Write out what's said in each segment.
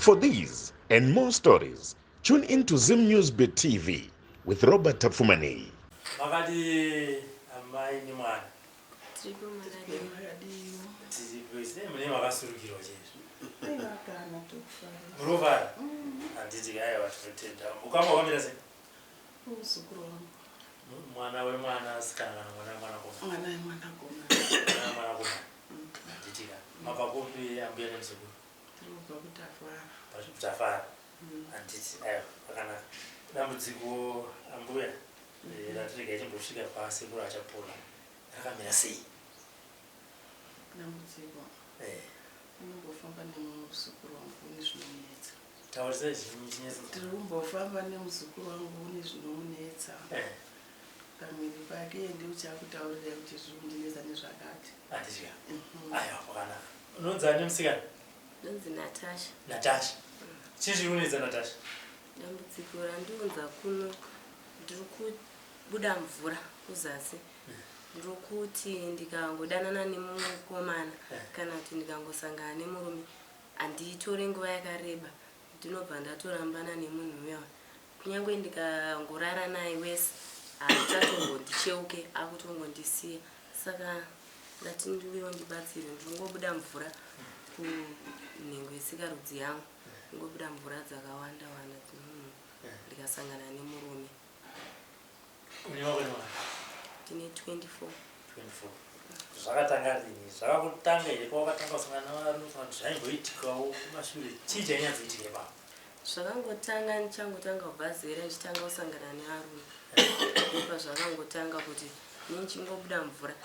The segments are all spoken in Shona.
For these and more stories, tune in to Zim News Bit TV with Robert Tapfumaneyi. Makadi amai nemwana? Tiripo, makadii? Tiripo, sei mune makasurukirwa chaizvo? Aiwa kana, tokufara. Murovara handiti? Aiwa, tinotenda. Ukama hwakamira sei? Muzukuru wangu. Mwana wemwana sikana kana mwana wemwanakomana? Mwana wemwanakomana. Mwana wemwanakomana, handiti ka? Mabva kupi, ambuya nemuzukuru? Tiri kubva kuTafara. Tafara, handiti? Aiwa, zvakanaka. Dambudziko, ambuya, ratirega chimbosvika pasekuru Achapura rakamira sei? Dambudziko unombofamba nemuzukuru wangu une zvinomunetsa. Taurisai chinetso. Tiri kumbofamba nemuzukuru wangu, une zvinomunetsa pamwiri pake. Ndiuchakutaurirai kuti zviri kundinetsa nezvakati. Handiti ka? Aiwa, kwakanaka. Unonzi ani, musikana? Ndonzi Natasha. Natasha, chii chiri kunetsa, Natasha? Dambudziko randiunza kuno, ndiri kubuda mvura kuzasi. Ndiri kuti ndikangodanana nemukomana kana kuti ndikangosangana nemurume, handitore nguva yakareba, ndinobva ndatorambana nemunhu uya. Kunyange ndikangorara naye wese, haachatombondicheuke, akutongondisiya. Saka ndati ndiuyewo ndibatsirwe. Ndiringobuda mvura kunhengo yesikarudzi yangu, ngobuda mvura dzakawanda wanda dzinonhu ndikasangana nemurume. Une makore mangani? Ndine 24. 24. Zvakatanga rini? Zvakakutanga here kwawakatanga kusangana navarume, kana kuti zvaimboitikawo kumashure? Chii chainyatsoitika ipapo? Zvakangotanga ndichangotanga kubva zera, ndichitanga kusangana nevarume. Ipa zvakangotanga kuti nichingobuda mvura.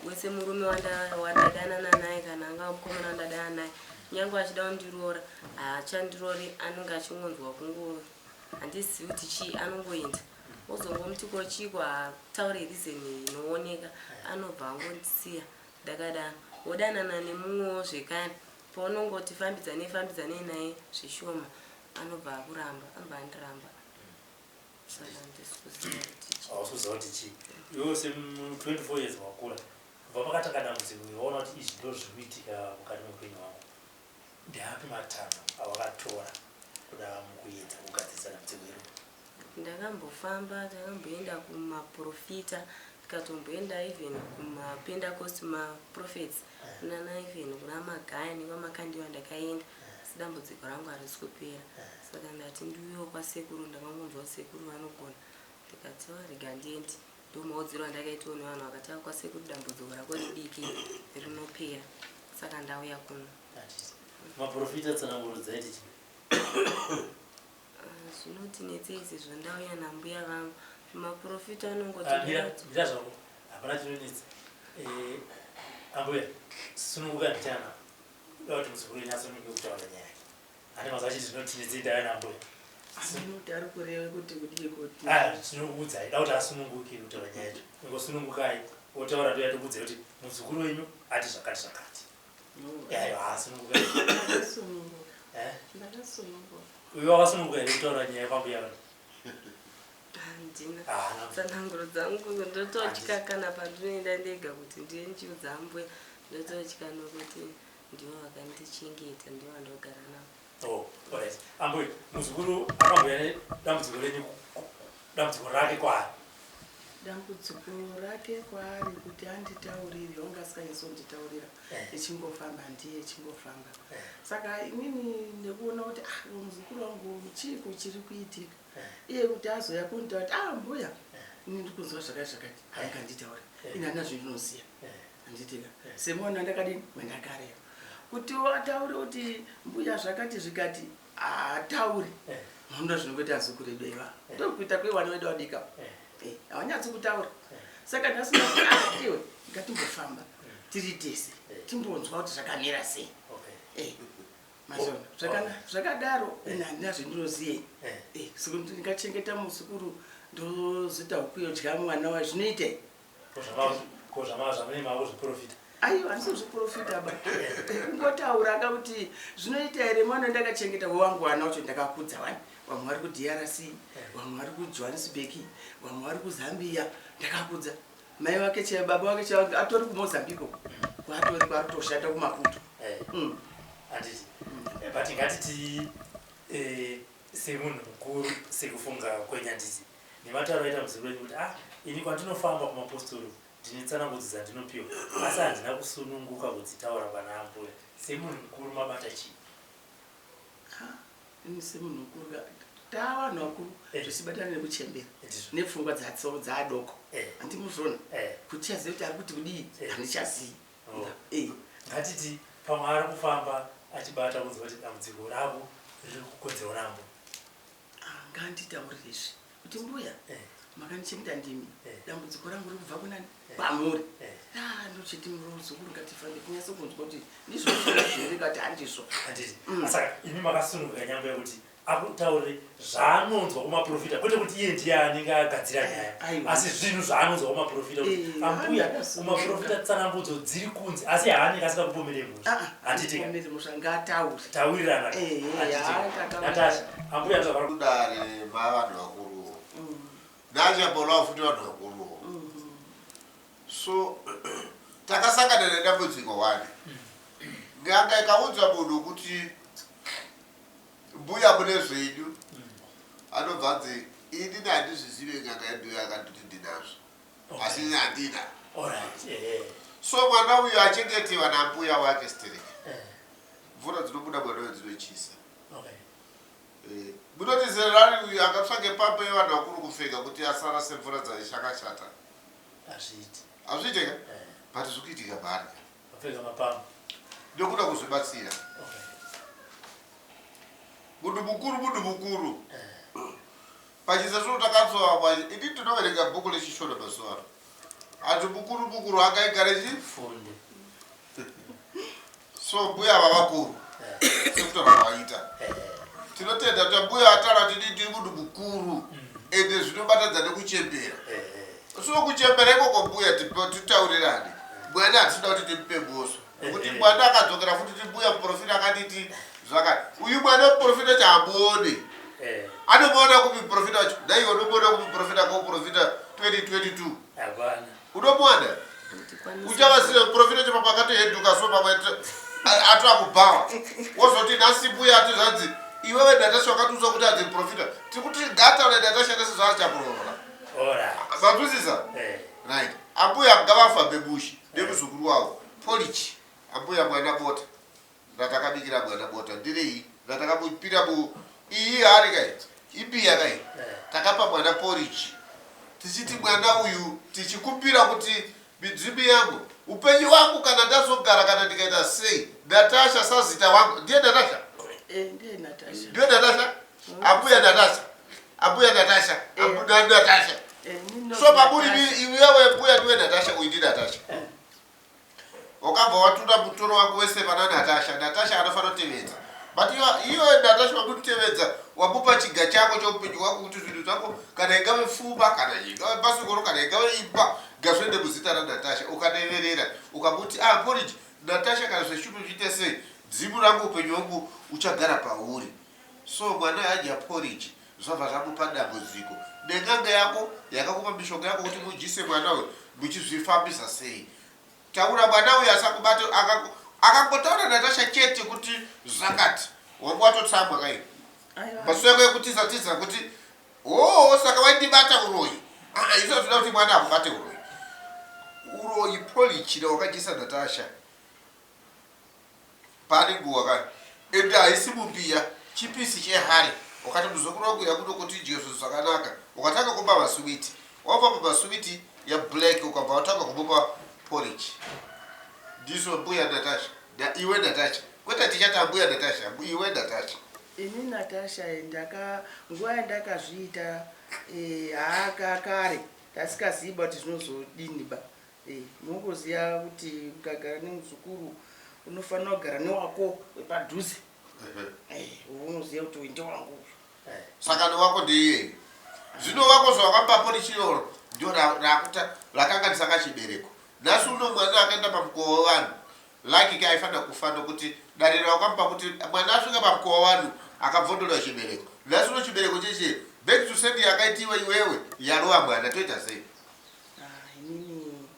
Wese murume wandadanana naye, kana anga mukomana wandadanana naye, kunyange achida kundiroora, haachandiroori. Anenge achingonzwa kungo, handizivi kuti chii, anongoenda. Ozongomuti ko chiiko, haataure reason inooneka, anobva angondisiya ndakadaro. Wodanana nemumwewo zvekare, paunongoti fambidzanei fambidzanei naye zvishoma, anobva akuramba, anobva andiramba. Saka handisi kuziva kuti chii. Hausi kuziva kuti chii iwewe se24 years wakura. Kubva pakatanga dambudziko iri, waona kuti izvi ndo zviri kuitika mukati meupenyu hwangu, ndeapi matanho awakatora kuda mukuedza kugadzirisa dambudziko iro? Ndakambofamba, takamboenda kumaprofita, tikatomboenda even kumaPentecost maprophets, kunana even kuna Magaya nekwaMakandiwa ndakaenda, asi dambudziko rangu harisi kupera. Saka ndati ndiuyewo kwasekuru. Ndakangonzwa kuti sekuru vanogona, ndikati, "Oh, rega ndiende." Ndo maudziro andakaitawo nevanhu, vakati, "Ah, kwasekuru dambudziko rako ridiki, rinopera." Saka ndauya kuno. Maprofita, tsananguro dzaiti chii? Ah, zvinotinetsei sezvo ndauya nambuya vangu. Maprofita anongoti Ah, mira, mira zvako, hapana chinonetsa. Ambuya, sununguka ndichana kuda kuti muzukuru wenyu asununguke kutaura nyaya yake. Ane mazuva achiti zvinotinetsei, ndauya nambuya. Anoti ari kureva kuti kudii kuti? Ah, tinokuudzai, da kuti asununguke kutaura nyaya yacho. Ingosunungukai, wotaura, ndoya tokuudzai kuti muzukuru wenyu ati zvakati zvakati. Aiwa, asunungukai. Ndakasununguka. Eh? Ndakasununguka. Uyo wakasununguka here kutaura nyaya kwambuya vanhu? Handina Ah, tsananguro dzangu. Ndototya kana pandinoenda ndega kuti ndiye ndichiudza ambuya, ndototya nokuti ndivo vakandichengeta, ndivo vandogara navo. Oh, alright. Ambuya, muzukuru akambuya nedambudziko renyu, dambudziko rake kwaari. Dambudziko rake kwaari kuti anditaurire, wanga asikanyasonditaurira. Ichingofamba ndiye ichingofamba. Saka inini nekuona kuti, ah, uyu muzukuru wangu, chiiko chiri kuitika? Iye kuti azoya kunditaura kuti, "Ah, mbuya, ini ndiri kunzwa zvakati zvakati," hainganditaura. Ini handina zvindinoziva, handitika? Semwana ndakadini wendakarera, kuti ataure kuti mbuya zvakati zvikati, haatauri. Munoda zvinongoita azukuru edu iva, ndokuita kwevana vedu vadika, havanyatsi kutaura. Saka nhasi ndati, "Ah, iwe, ngatimbofamba tiri tese, timbonzwa kuti zvakamira sei." Mazona zvakadaro. Ini handina zvendinoziye. Sekuti ndingachengeta muzukuru, ndozoita huku yodya mwana wa, zvinoita? Ko zvamunenge makuzviprofita? Aiwa, handisi kuzviprofita ba. Kungotaura ka kuti zvinoita here? Mwana ndakachengeta wangu, wana wacho ndakakudza wani. Vamwe vari kuDRC, vamwe vari kuJohannesburg, vamwe vari kuZambia. Ndakakudza mai vake chaivo, baba vake chaivo atori kuMozambique uko, kwatori kwaari kutoshanda kuMaputo. Handiti? But ngatiti Eh, semunhu mukuru sekufunga kwenyu handiti nematauro aita muzukuru wenyu kuti ah ini kwandinofamba kumapostori ndine tsanangudzo dzandinopiwa asi handina kusununguka kudzitaura pana ambuya semunhu mukuru mabata chii Ini semunhu mukuru tavanhu vakuru Eh. zvichibatana nekuchembera Ndizvo. nepfungwa dzadzo dzaadoko Eh. handimuzvona Eh. kuti chazive kuti ari kuti kudii Eh. handichazivi Oh. Eh. Ngatiti pamwe ari kufamba achibata kunzwa kuti dambudziko rako riri kukonzerwa nambuya. Ah, nganditaurire izvi kuti mbuya Eh. makandichengeta ndimi Eh. dambudziko rangu riri kubva kunani Eh. kwamuri Eh. Ah, ndochiti muzukuru ngatifambe tinyase kunzwa kuti ndizvo here kati handizvo Handiti. Saka imi makasununguka nyambo kuti akutaurire zvaanonzwa kumaprofita kwete kuti iye ndiye anenge agadzira nyaya Aiwa. asi zvinhu zvaanonzwa kumaprofita kuti Eh, ambuya haana kumaprofita tsanangudzo dziri kunze asi haanenge asingakupomere mhosva Ah, handiti ka? handiti mhosva ngataure Taurirana. Eh, Handiti ka? haa, takawirirana. Natasha ambuya ndozvavari Kudare mavanhu vakuruwo nachapolawo futi vanhu vakuruwo so takasangana nedambudziko wani n'anga ikaudza munhu kuti mbuya mune zvenyu anobva anzi inini handizvizive n'anga yedu yakanditi ndinazvo asi ini handina Alright, eh, so mwana uyu achengetewa nambuya wake sterek eh, mvura dzinobuda mwana uyu dzinochisa okay. Eh, munoti zera rari uyu akatsvage pampe yevanhu vakuru kupfeka kuti asara semvura dzaishakashata Hazviiti. hazviiteka Eh, but zviri kuitika paari wapfeka mapambo. ndokuda kuzvibatsira Okay. munhu mukuru munhu mukuru Eh, pachisasuro takatsowa ini ndinoverenga bhuku rechishona mazuva ano antu mukuru mukuru akaigare chi funde. so mbuya vavakuru Eh, sekutaura kwaita eh, tinotenda kuti mbuya ataura kuti ndiri munhu mukuru ende zvinobatadza nekuchembera eh, eh. so kuchembera ikoko mbuya titaurirane mwana hatisida kuti timupe mhosva nekuti Eh, eh. mwana akadzokera futi ti mbuya muprofita akatiti zvakati uyu mwana muprofita chaamuone Eh, anomuona kupi muprofita wacho naiwe unomuona kupi muprofita koprofita 2022 hapana. unomuwana Ndikwanise- uchavasiya muprofita chapa pakatohenduka so pamwe atoakubhawa wozoti nhasi mbuya ati zvanzi iwewe natasha wakatiudza kuti adzi muprofita tiri kuti ngataure natasha nese zvaachaprora Alright. manzwisisa Eh, right ambuya ngavafambe bushi nemuzukuru wavo polichi ambuya mwana bota ratakabikira mwana bota ndirei ratakamupira mu iyi hari kai imbiya kai eh, takapa mwana poriji tichiti mwana uyu tichikumbira kuti midzimu yangu upenyu wangu kana ndazogara kana ndikaita sei natasha sazita wangu ndiye natasha Eh, ndiye natasha ndiye natasha ambuya natasha ambuya natasha ambuya natasha Eh, nini so pamuri Natasha. iwewe mbuya ndiwe natasha uyu ndi natasha wakabva watunda mutoro wako wese pana natasha natasha anofanira kutevedza but iwe natasha wamutevedza wamupa chiga chako cheupenyu hwako kuti zvinhu zvako kana ingave pfuma kana ingave bhasikoro kana ingave imba ngazviende muzita ranatasha ukaneverera ukamuti ah porridge natasha kana zveshupi zviite sei dzimu rangu upenyu hwangu uchagara pauri so mwana adya porridge zvabva zvamupa dambudziko nen'anga yako yakakupa mishonga yako kuti mudyise mwana uyu muchizvifambisa sei taura mwana uyu asakubata akangotaura natasha chete kuti zvakati wanga watotsamwa kai Aiwa. maso yako yekutiza tiza kuti oo saka waindibata uroyi aa isu tinoda kuti mwana akubate uroyi uroyi polichina wakadyisa natasha pane nguva kani ende haisi mumbiya chipisi chehari wakati muzukuru wangu yakuno kuti idye zvinhu zvakanaka ukatanga kupa masuwiti wabva pamasuwiti yablack ukabva watanga kumupa porridge ndizvo mbuya natasha na iwe natasha kwete tichati ambuya natasha iwe natasha ini natasha ndaka nguva yandakazviita eh, haaka kare ndasikaziva kuti zvinozodini ba Eh, munongoziva kuti ukagara nemuzukuru unofanira kugara newako wepadhuze Eh, unoziva kuti uyu ndewangu uyu eh. saka newako ndeiyeyo zvino wako zvawakapa porridge iroro ndio rakuta rakanganisa kachibereko nhasi uno mwana akaenda pamukova wevanhu laki ke aifanira kufa nokuti dare rawakamupa kuti mwana asvika pamukova wevanhu akabvondolewa chibereko nhasi uno chibereko cheche back to send yakaitiwa iwewe yarova mwana toita sei Ah, inini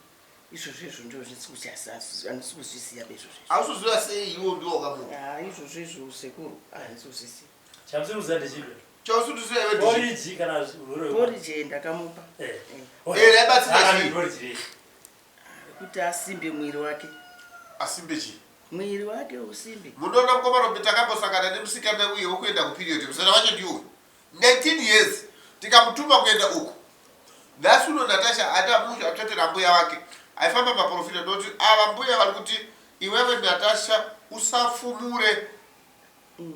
izvozvo izvo ndo handisi kuzviziva izvozvo hausiziva sei iwo ndiwo wakamupa Ah, izvozvo izvo sekuru handisi kuzviziva Chamusiri kuziva ndechipi? Chausiri kuziva iwe ndechipi? Poriji kana urwere Poriji eh, ndakamupa. Eh. Eh, raibatsira chii? Poriji rei? Kuti asimbe mwiri wake. Asimbe chii? Mwiri wake usimbe. Munoona mukoma Robi takambosangana nemusikana uye wekuenda kuperiod musana wacho ndiwo uyu. 19 years tikamutuma kuenda uku. Nhasi uno Natasha ati atotera mbuya wake aifamba maprofita ndoti ava mbuya vari kuti iwewe Natasha usafumure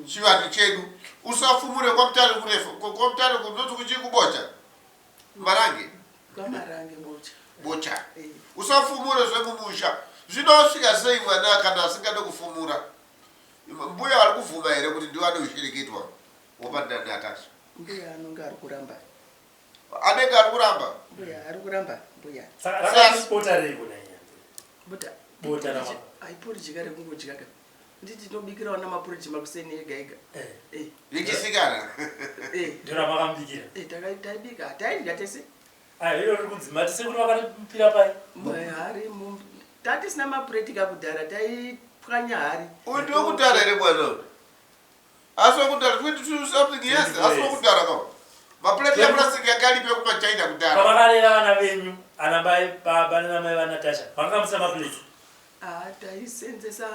chivanhu chedu usafumure kwamutare kurefu kwamutare kunoti kuchii kubocha marange kwamarange bocha bocha eh. usafumure zvemumusha zvinosvika sei mwana kana asingade kufumura mbuya vari kubvuma here kuti ndiwo anoshereketwa wopa natasha mbuya anonge ari kuramba anenge ari kuramba mbuya ari kuramba mbuya saka reiko bota bota aiporijika rekungodyaka nditi tinobikira vana maporiji makuseni ega ega eh. Eh. yechisikana eh. ndoramakambikira taibika taidya tese iro riri kunzi mati sekuru vakaripira pai hari tatisina mapureti kakudhara taipwanya hari uyu ndiwekudhara here mwana uyu asi wekudhara 22 something years asi wekudhara ka mapureti eplastic yakalipe kumachina kudhara pavakarera vana venyu ana mai baba nanamai vanatasha vanga musina mapureti ah, taisenzesa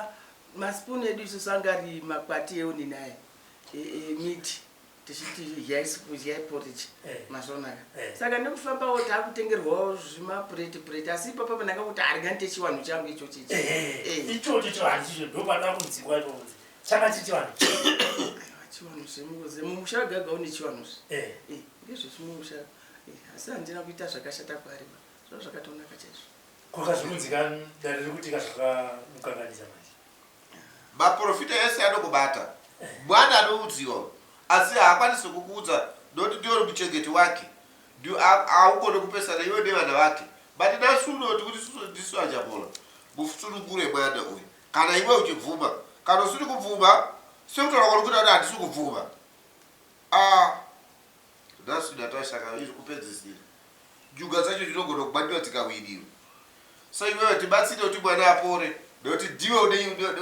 masipunu edu isusu anga ari makwati eonini aya emiti e, tichiti idyai porridge eh. mazvonaka eh. saka nekufambawo takutengerwawo zvimapureti pureti asi ipapa ndanga kuti arga ndite chiwanhu changu ichochi ichi eh, ichochi chivanhu chicho ndopada kunzikwa ichochi changa chichivanhu chivanhu zvemuze mumusha wega wega une chivanhu zve ndezvechimumusha asi handina kuita zvakashata kwaari ba zvava zvakatonaka chaizvo kwakazvikunzika dare riri kutika zvakamukanganisa manje Maporofita ese anokubata. Mwana anoudziwa asi haakwanisi kukuudza nokuti ndiwe uri muchengeti wake. Haugone kupesana iwe nevana vake. But nhasi unoti kuti isusu ndisu aChapola. Musunungure mwana uyu. Kana iwe uchibvuma. Kana usiri kubvuma sekutaura kwauri kuita kuti handisi kubvuma. Ah. Nhasi Natasha ka izvi kupedzisira. Njuga dzacho dzinogona kubandiwa dzikawiniwa. So iwewe tibatsire kuti mwana apore nekuti ndiwe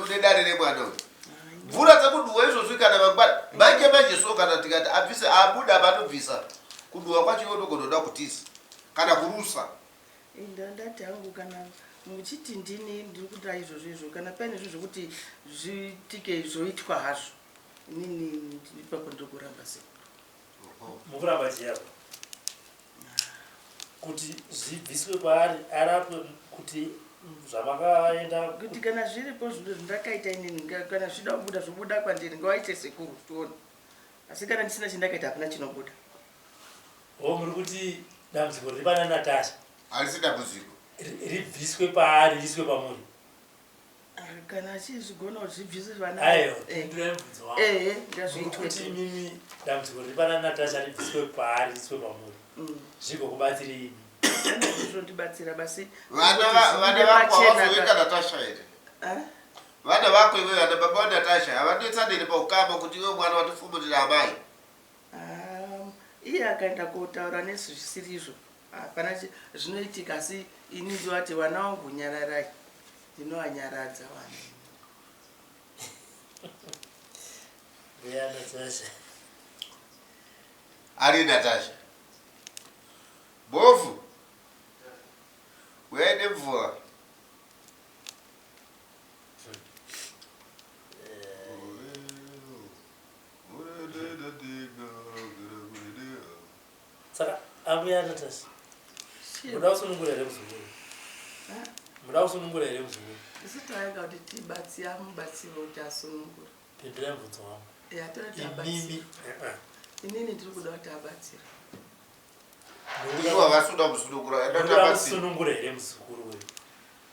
une dare remwana uyu. Mvura dzekudhuwa izvozvi kana mangwana manje manje so kana tikati abvise abuda panobvisa kudhuwa kwacho iwe unogona kuda kutiza kana kurusa. Inda ndati hangu kana muchiti ndini ndiri kuda izvozvo izvo kana paine zvinhu zvekuti zviitike zvoitwa hazvo inini ipapo ndiri kuramba sekuru. Mukuramba chii apa? Kuti zvibviswe kwaari arapwe kuti zvamakaenda kuti kana zviripo zvinhu zvandakaita inini kana zvichida kubuda zvobuda kwandiri ngawaite sekuru tione asi kana ndisina chandakaita hapana chinobuda. O muri kuti dambudziko riri pana Natasha harisi dambudziko ribviswe paari riiswe pamuri. Kana achizvigona kuti zvibvise vana. Aiwa, eh. pindura mubvunzo wangu. Eh, eh ngazviitwe. Kuti imimi dambudziko riri pana Natasha ribviswe paari riiswe pamuri. Mm. Zvigokubatsirei imi? Zvondibatsira basi. Vana vana vako havazoveka Natasha here? Eh? Vana vako iwe vana baba vaNatasha havanetsani here paukama kuti iwe mwana watifumurira amai? Ah, iye akaenda kotaura nesu zvisiri izvo. Hapana zvinoitika asi ini ndovati vana vangu nyararai. Ndinovanyaradza vanhu. Mbuya Natasha. Ari Natasha. Bofu. Uyai nemvura. Saka ambuya Natasha. Muda kusunungura here muzukuru? Muda kusunungura here muzukuru? Isu taiga kuti tibatsire amubatsire kuti asunungure. Pindurai mubvunzo wangu. Eh, atoda kuti abatsire. Imimi. Eh, eh. Inini ndiri kuda kuti abatsire. Ivo havasi kuda kusunungura. Enda Munoda tabatsira. kusunungura here muzukuru uyu?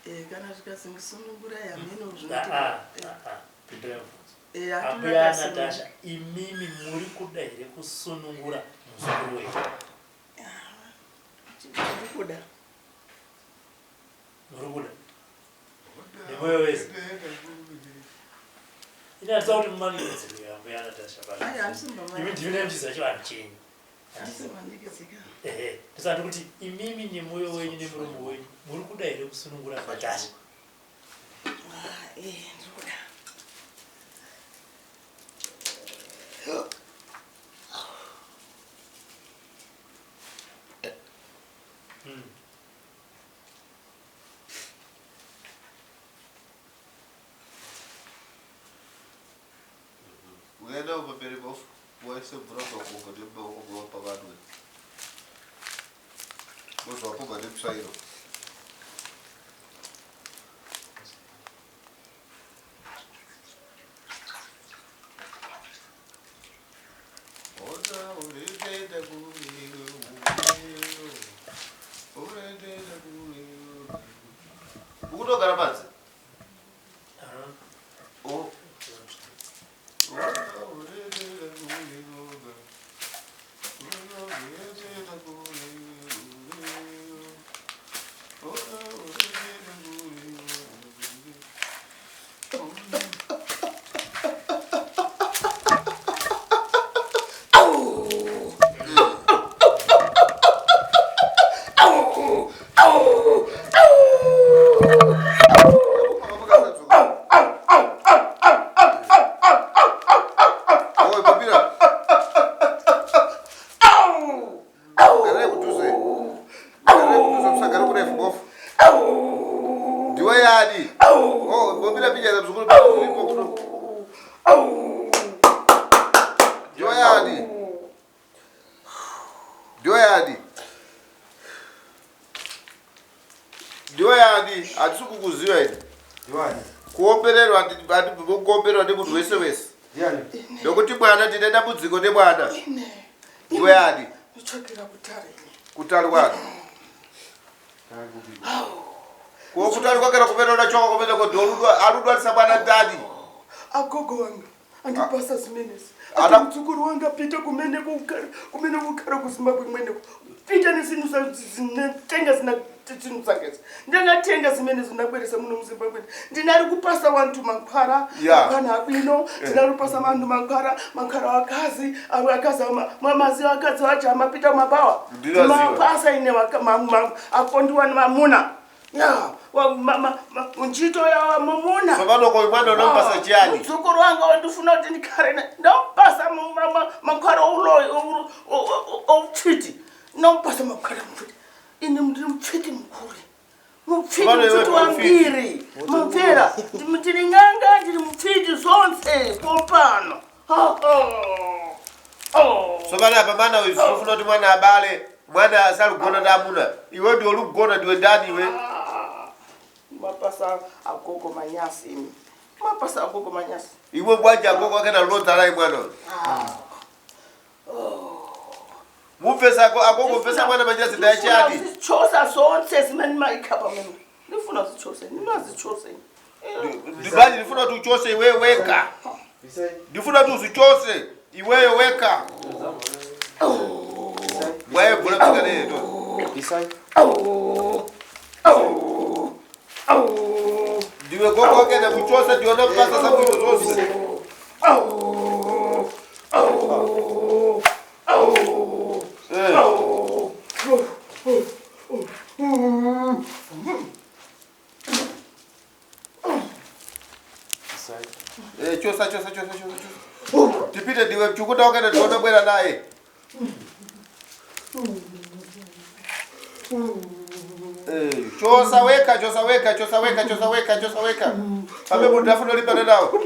Eh, kana zvikanzi sunungurai hameno Ah, zvinoita. ah, ah, ah. Pindurai mubvunzo. Eh, atoda Ambuya kuti asunungure. Natasha, imimi muri kuda here kusunungura muzukuru wenyu? Ndiri kuda. Muri kuda nemwoyo wese. Ini handisa kuti mumanikidzirwe ambuya Natasha Ai, handisi mbamai. Imi ndimi nemuchiziva chivanhu chenyu. Handisi manikidzika. Ehe, ndisati kuti imimi nemwoyo wenyu nemuromo wenyu muri kuda here kusunungura Natasha? Ah, eh, ndiri kuda. Uyai navo pamberi bofu muvaise mvura mumakumbo nemumaoko muvapa vanwe. Mozovapomha nemutsvairo. Ukutogara panze? Oh. Ndiwe yani hatisi kukuziva ini. Ndiwani? Kuombererwa kuombererwa nemunhu wese wese. Ndiani? Nokuti mwana ndine dambudziko nemwana. Ndiwe yani? Nditsvakira kutare. Kutare kwani? Ko kutare kwakera kumene unachoka kumene ko arudwalisa mwana ndani? Agogo wanga andipasa zimenezi. Ana- Ati mdzukuru wanga pita kumene kukara kumene kukara kuZimbabwe kumeneko. Pita nezinhu zinatenga zina zvinhu zvakezi. Ndakatenga zimene zinabweresa muno muZimbabwe. Ndinari kupasa vantu mankwara, Yeah. mankwara abwino, ndinari kupasa vantu mankwara, mankwara akazi, avo akazi mamazi akadzi vacho amapita mumabawa. Ndinoziva. Mapasa ine akondiwa nemamuna. Ya, ntchito ya mamuna. Tsopano ko mwana unomupasa chiyani? Mudzukuru wanga wandifuna kuti ndikhare naye. Ndamupasa mankhwala oupfiti. Ndamupasa mankhwala mupfiti. Ine ndiri mupfiti mukuru. Mupfiti Tsopano iwe mupfiti wambiri. Mumvera. Ndiri n'anga, ndiri mupfiti zonse pompano. Tsopano apa mwana uyu zvinofuna kuti mwana abale, mwana asalugona ndi amuna. Iwe ndiwe ulugona ndiwe ndani iwe? Mapasa agogo manyasi imi. Mapasa agogo manyasi. Iwe bwanji agogo ake nalodza naye mwana uyu. Mupfesa agogo mupfesa mwana manyasi ndayachiyani? Zichosa zonse zimene maikha pamene. Ndifuna zichose, ndinazichose. Ndibali ndifuna kuti uchose iwewe weka. Bisai. Ndifuna kuti uzichose iweyo weka. Mwaye bvura pika neye to. Bisai. Ndiwe gogo wake nakuchosa ndiwe namupasa zabwino zonse. Eh. Bisai. Eh, chosa chosa chosa chosa chosa. Tipite ndiwe mchukuta wake ndiona bwera naye. Eh, chosa weka chosa weka chosa weka chosa weka chosa weka. Pambe munhu afuna ulipana nawo.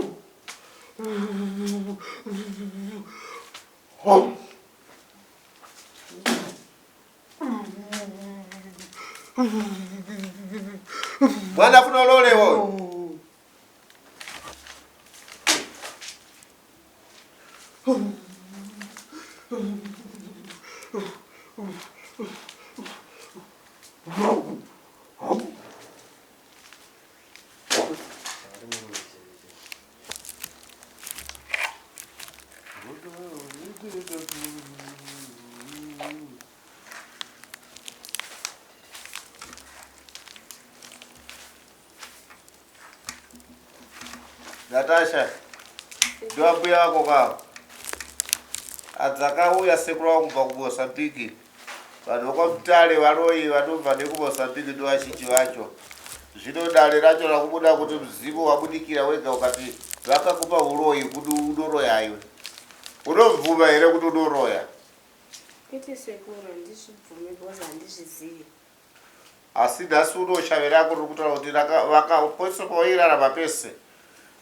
Mwana afuna ulolewa uyu. Natasha, ndiwo ambuya wako kawo. Adzakauya sekuru wangu kubva kuMozambique. Vanhu vekwaMutare varoyi vanobva nekuMozambique ndo vazhinji vacho. Zvino dare racho rakubuda kuti muzimu wabudikira wega ukati vakakupa uroyi kuti unoroya iwe. Unobvuma here kuti unoroya? Kwete sekuru, handizvibvumi because handizvizivi. Asi nhasi uno shave rako riri kutaura kuti pose pawairarama pese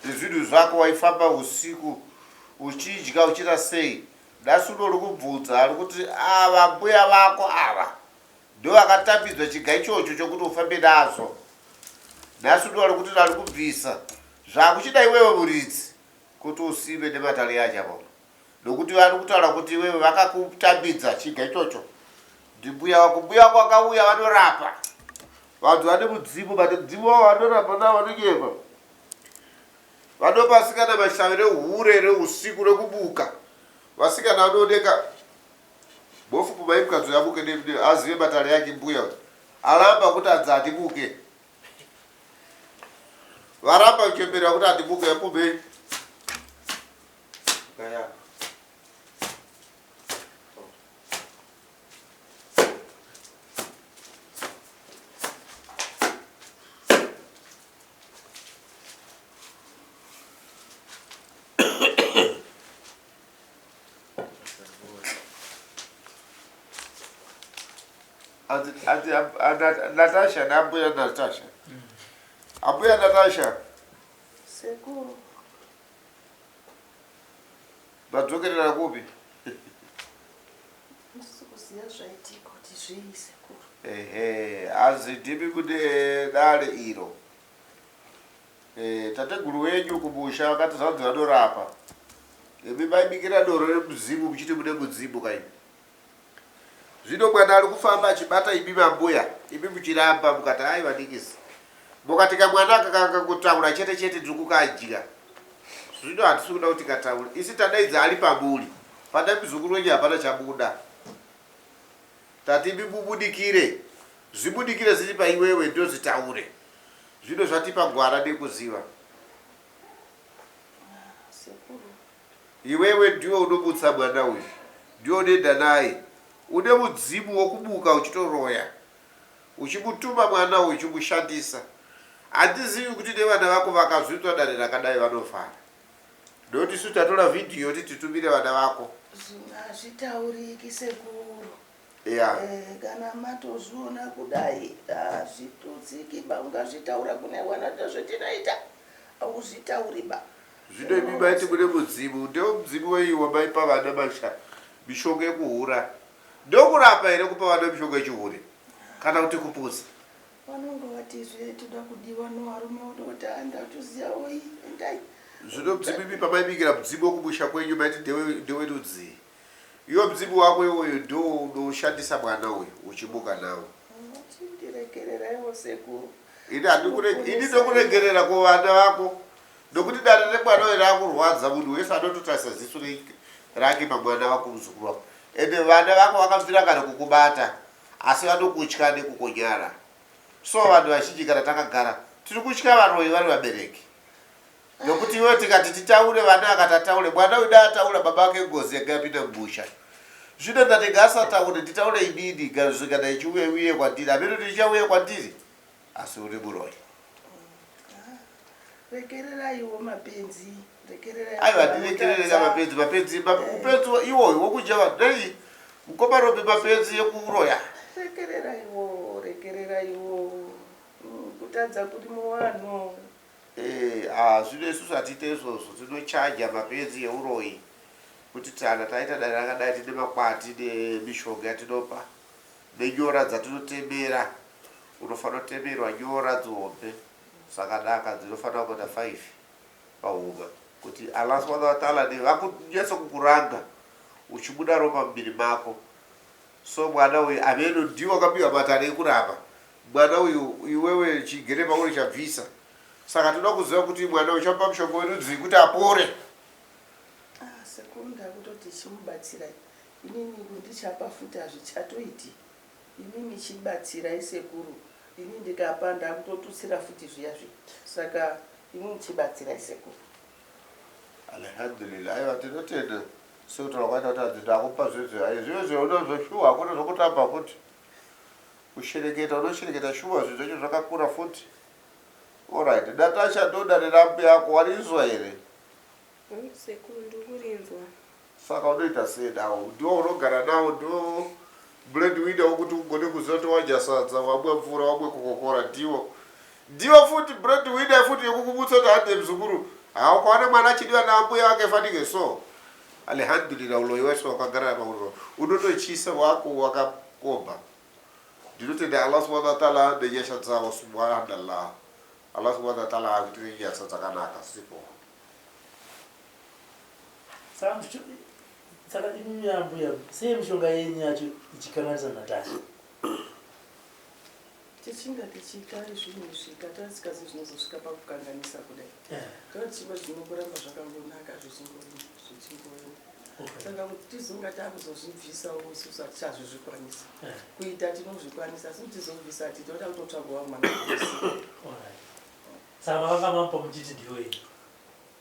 nezvinhu zvako waifamba usiku. Uchidya uchiita sei? Nhasi uno uri kubvunza ari kuti ava mbuya vako ava ndovakatambidzwa chiga ichocho chokuti ufambe nazvo. Nhasi uno ari kuti ari kubvisa zvakuchida iwewe muridzi kuti usime nematare acho nokuti vari kutaura kuti iwewe vakakutambidza chiga ichocho ndimbuya wako. Mbuya wako akauya vanorapa vanhu vane mudzimu, but mudzimu wavo vanorapa navo vanonyepa. Vanopa vasikana mashavi rehure reusiku rekubuka. Vasikana vanooneka bofu kumaipwa dzoyamuke azive matare yake mbuya aramba kuti anzi handimuke. Varamba kuchembera kuti handimuke yapumhei. Kaya. Natasha naambuya Natasha. Ambuya Natasha. Sekuru. Vadzokerera kupi? Ndisi kuziva zvaitika kuti zvii sekuru. Ehe, hanzi ndimi mune dare iro. Eh, tateguru wenyu kumusha vakati zvanzi vanorapa. Imi maibikira doro remudzimu muchiti mune mudzimu kaini. Zvino mwana ari kufamba achibata imi mambuya, imi muchiramba mukati aiwa dikisi. Mukati kamwana aka kangangotaura chete chete ndiri kukadya. Zvino hatisi kuda kuti kataure. Isi tadaidza ari pamuri. Pana muzukuru wenyu hapana chabuda. Tati imi mubudikire. Zvibudikire zviri paiwewe ndozvitaure. Zvino zvatipa gwara nekuziva. Sekuru. Iwewe ndiwe unomutsa mwana uyu. Ndiwe unoenda naye. Une mudzimu wokumuka uchitoroya. Uchimutuma mwana uyu uchimushandisa. Handizivi kuti nevana vako vakazvinzwa dare rakadai vanofara. Ndokuti isu tatora vhidhiyo kuti titumire vana vako. Hazvitauriki sekuru. Yeah. Eh, kana matozviona kudai hazvitutsiki ba ungazvitaura kune vana tozvetinoita hauzvitauri ba. Zvino imi maiti mune mudzimu, ndewo mudzimu wei wamaipa vana masha mishonga yekuhura? Ndokurapa here kupa vana mishonga yechihure kana kuti kupusa? Vanonge vatizve toda kudiwa novarume voda kuti ndatoziva oi endai. Zvino mudzimu imi pamaibikira mudzimu wekumusha kwenyu maiti ndewerudzii? Iwo mudzimu wako iwoyo ndiwo unoshandisa mwana uyu uchimuka nawo. Chindiregereraiwo sekuru. Ini handikure ini ndokuregerera kuvana vako nokuti dare remwana uyu rakurwadza munhu wese anototarisa ziso rake pamwana wako muzukuru wako ende vana vako vakabvira kare kukubata asi vanokutya nekukonyara so vanhu vazhinji kana takagara tiri kutya varoyi vari vabereki nokuti iwe tikati titaure vana akatataure mwana uyu dai ataura baba vake ngozi yanga yapinda mumusha zvino ndati ngaasataure nditaure inini kana ichiuya iuye kwandiri hameno kuti ichauya kwandiri asi uri muroyi. Rekereraiwo mapenzi rekererai. Aiwa ndirekerereka mapenzi mapenzi upenzi iwoyo wokudya vanhu dai mukoma robi mapenzi ekuroya. Rekereraiwo rekereraiwo kutadza kuri muvanhu. Eh, ah, zvino isusu hatiite izvozvo tinochaja mapenzi euroyi kuti tana taita dare rakadai tine makwati nemishonga yatinopa nenyora dzatinotemera unofanira kutemerwa nyora dzihombe dzakanaka dzinofanira kuita 5 pahuma kuti Allah subhanahu wa ta'ala vakunyatso kukuranga uchibuda ropa mumuviri mako so mwana uyu ameno ndiwo wakapiwa matare ekurapa mwana uyu iwewe chigere pauri chabvisa saka toda kuziva kuti mwana uyu chamupa mushonga werudzii kuti apore. Ah, sekuru ndakutoti chimubatsirai inini kundichapa futi hazvichatoiti imimi chibatsirai sekuru ini ndikapa ndakutotutsira futi zviya zviya saka imimi chibatsirai sekuru. Alhamdulillah aiwa tinotenda sekutaura kwaita kuti hanzi ndakupa zvezve ayi zvive zveunozvo shuwa hakuna zvokutamba futi kushereketa unoshereketa shuwa zvinhu zvacho zvakakura futi orit Natasha ndodare rambu yako warinzwa here? Sekuru ndikurinzwa. Saka unoita sei nawo? Ndiwo unogara nawo ndo bread winner wokuti ugone kuziva kuti wadya sadza wamwa mvura wamwe kokokora ndiwo ndiwo futi bread winner futi yekukumutsa kuti hande mzukuru haukaona mwana achidiwa naambuya wake fanike so. Alhamdulillah uloyi wese wakagara pauro unotochisa wako wakakomba. Ndinotenda Allah subhanahu wa ta'ala nenyasha dzawo subhanallah. Allah subhanahu wa ta'ala akuitire nyasha dzakanaka sipo. Saka imimi ambuya sei mishonga yenyu yacho ichikanganisa Natasha? Tichinga tichiita zvinhu izvi tatasikazi zvinozosvika pakukanganisa kudai. Tava tichiva zvinongoramba zvakangonaka zvichingoenda. Saka kuti tizonga takuzozvibvisawo isusu hatichazvizvikwanisa. Kuita tinozvikwanisa asi kuti tizobvisa hati toda kutotsvagawo vamwe vanobvisa. Saka makanga mamupa muchiti ndiyo yenyu?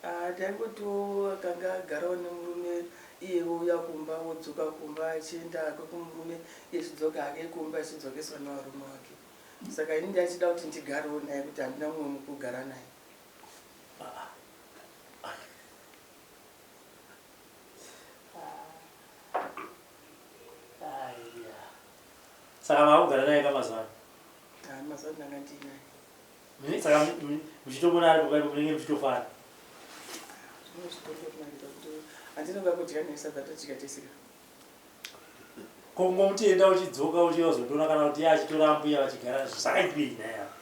Ah, taingotiwo akanga agarawo nemurume iye ouya kumba wodzoka kumba achienda hake kumurume iye achidzoka hake kumba achidzokeswa nevarume wake. Saka ini ndachida kuti ndigarewo naye kuti handina mumwe mukugara naye. Saka makugara naye kamazuva ano? Ah, mazuva ano ndanga ndiinaye. Saka muchitomona ari pabaibo munenge muchitofara. Handinoda kudya naye sadza todya tese. Ko kungomuti enda uchidzoka uchiuya uzondiona kana kuti iye achitora ambuya vachigara zvakaipei naye apa?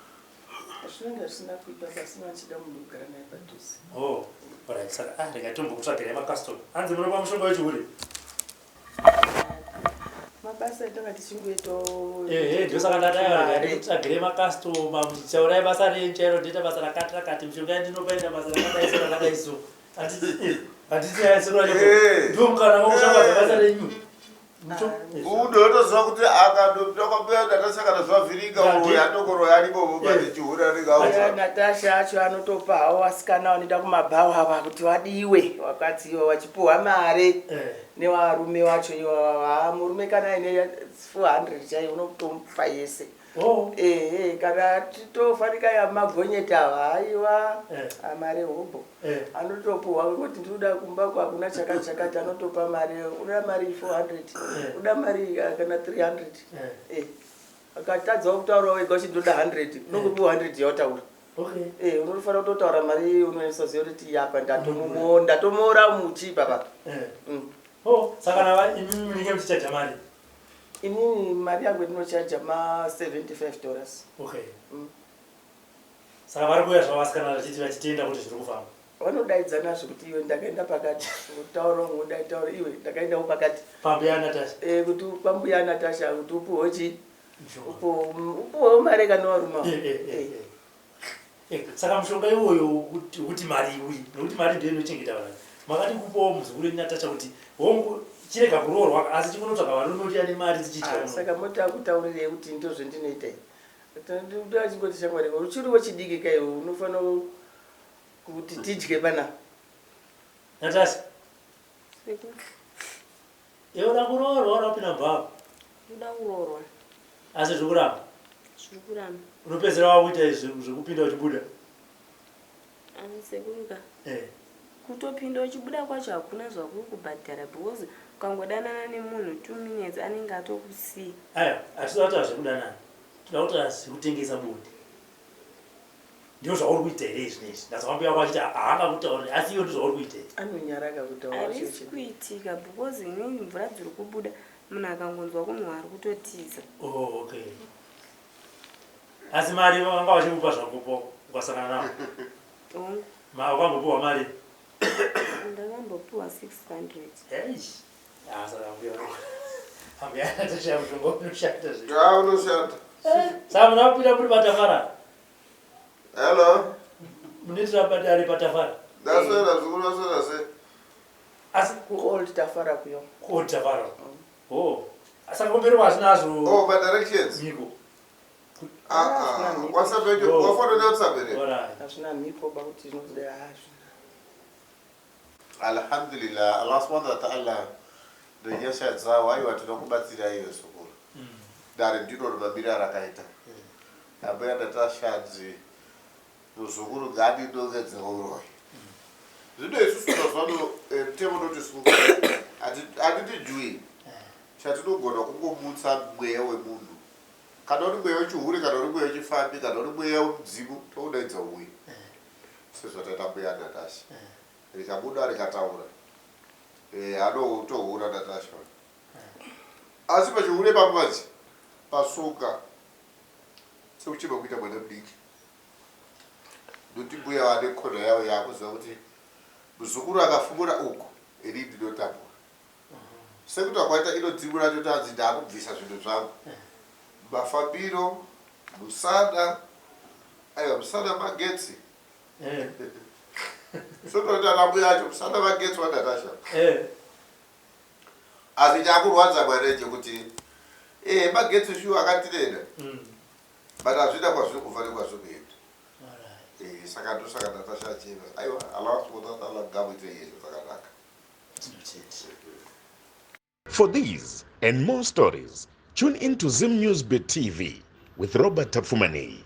Zvinenge zvisina kuipa pasina achida munhu kugara naye padhuze. Oh, alright saka ah rega tombokutsvagirai macustomer. Hanzi munopa mushonga wechihure? Mabasa etanga tichingoitawo. Ehe, ndosaka ndati aiwa rega ndikutsvagire macustomer muchitaurai basa renyu chairo ndoita basa rakati rakati mishonga yandinopa ita basa rakadai so rakadai so. Handiti aisoro racho. Eh. Ndiwo mukana wekushambadza basa renyu. Unotoziva kuti akandopinda kwambuya Natasha kana zvavhiringa uroyi anongoroya arimo but chihure anenge auza. Natasha acho anotopa hawo vasikana vanoenda kumabhawa ava kuti vadiwe vakadziwa vachipuhwa mari nevarume vacho iwawa. Haa murume kana aine 400 chaiyo unotomupa yese. Oh. Ehe kana titofanika yamagonyeti ava haiwa mari hobho. Anotopuhwa kuti ndinoda kumba kwakuna chakati chakati anotopa mari unoda mari 400 unoda mari kana 300. Akatadzawo kutaura wega uchiti ndoda 100 unongopiwa 100 yawataura. Okay. Unofanira kutotaura mari unoisaziva kuti apa ndatomuora muchi ipapa. Oh, saka nava imimi munenge muchichaja mari? Inini mari yangu ndinochaja ma $75. Okay. Saka vari kuuya zvavo vasikana vachiti vachitenda kuti zviri kufamba. Vanodaidzana zvekuti iwe ndakaenda pakati, kutaura ungodai taura iwe ndakaendawo pakati. Pambuya Natasha. Kuti pambuya Natasha kuti upuhwe chi? Upuhwe mari kana waruma. Saka mushonga iwoyo kuti mari iuye, nekuti mari ndiyo inochengeta vanhu. Makati kupawo muzukuru wenyu Natasha kuti hongu chirega kuroorwa asi chingonotsvaga varume kuti ane mari tichidya. Saka moti akutaurirei kuti ndozvendinoita ini. Ndachingoti shamwari uchiri wechidiki kai unofanira kuti tidye pana. Natasha. Iwe uda kuroorwa uda kupinda mubhawa? Uda kuroorwa. Asi zviri kuramba? Zviri kuramba. Unopedzera wakuita izvi zvekupinda uchibuda? Sekuru ka. Kutopinda uchibuda kwacho hakuna zvakuri kubhadhara because ukangodanana nemunhu 2 minutes anenge atokusiya. Aya, hatisi kutaura zvekudanana. Toda kutaura zvekutengesa bonde. Ndizvo zvauri kuita here izvi nezvi? Ndazwa mbuya wako achiti haangakutauriri asi iwe ndizvo zvauri kuita here? Anonyara akakutaura Hazvisi kuitika because inini mvura dziri kubuda munhu akangonzwa kunhuhwa ari kutotiza. Oh, okay. Asi mari vanga vachikupa zvakupo ukasangana navo? Hongu. Wakambopiwa mari? Ndakambopiwa 600. Eish. Ah, saka mbuya ambuya anatoshaya mushonga unoshanda zve. Ah, unoshanda. Saka munapinda muri patafara? Hello. Munoitira badare patafara? Ndaswera zvikuru, ndaswera sei? Asi ku Old Tafara kuyo. Ku Old Tafara. Oh. Saka kumberi kwazvinazvo. Oh, ma directions. Mhiko. Ah, ah. WhatsApp yedu, wafona ne WhatsApp here? Alright. Hazvina mhiko ba kuti zvinobuda hazvina. Alhamdulillah, Allah subhanahu wa ta'ala nenyasha dzawo aiwa tinokubatsira iyo sukuru. Dare ndiro mamiriro arakaita. Ambuya Natasha muzukuru ngaadinongedze uroyi. Zvino isusu mazuva ano mutemo unoti sukuru hatiti jui chatinogona kungomutsa mweya wemunhu. Kana uri mweya wechihure, kana uri mweya wechifambi, kana uri mweya wemudzimu, toudaidza uye. Sezvataita mbuya Natasha. Rikabuda rikataura. Eh, anotohura Natasha. Asi pachihure ipapo manje pasuka sekuchema kuita mwana mudiki. Noti mbuya vane kona yavo yakuziva kuti muzukuru akafumura uku ini ndinotambura. Sekuti wakwaita inodzimura toti hanzi ndakubvisa zvinhu zvangu. Mafambiro, musana, aiwa musana magetsi. Eh. Sekuti ana mbuya acho musana magetsi waNatasha. Eh. Asi chakurwadza mwana chekuti eh magetsi shuwa akatirena. But hazvina kwazviri kubva nekwazviri kuenda. Alright. Eh, saka ndosaka Natasha achema. Aiwa, Allah subhanahu wa ta'ala ngamuite yese zvakanaka. Tinotenda. For these and more stories, tune in to Zim News Bit TV with Robert Tapfumaneyi.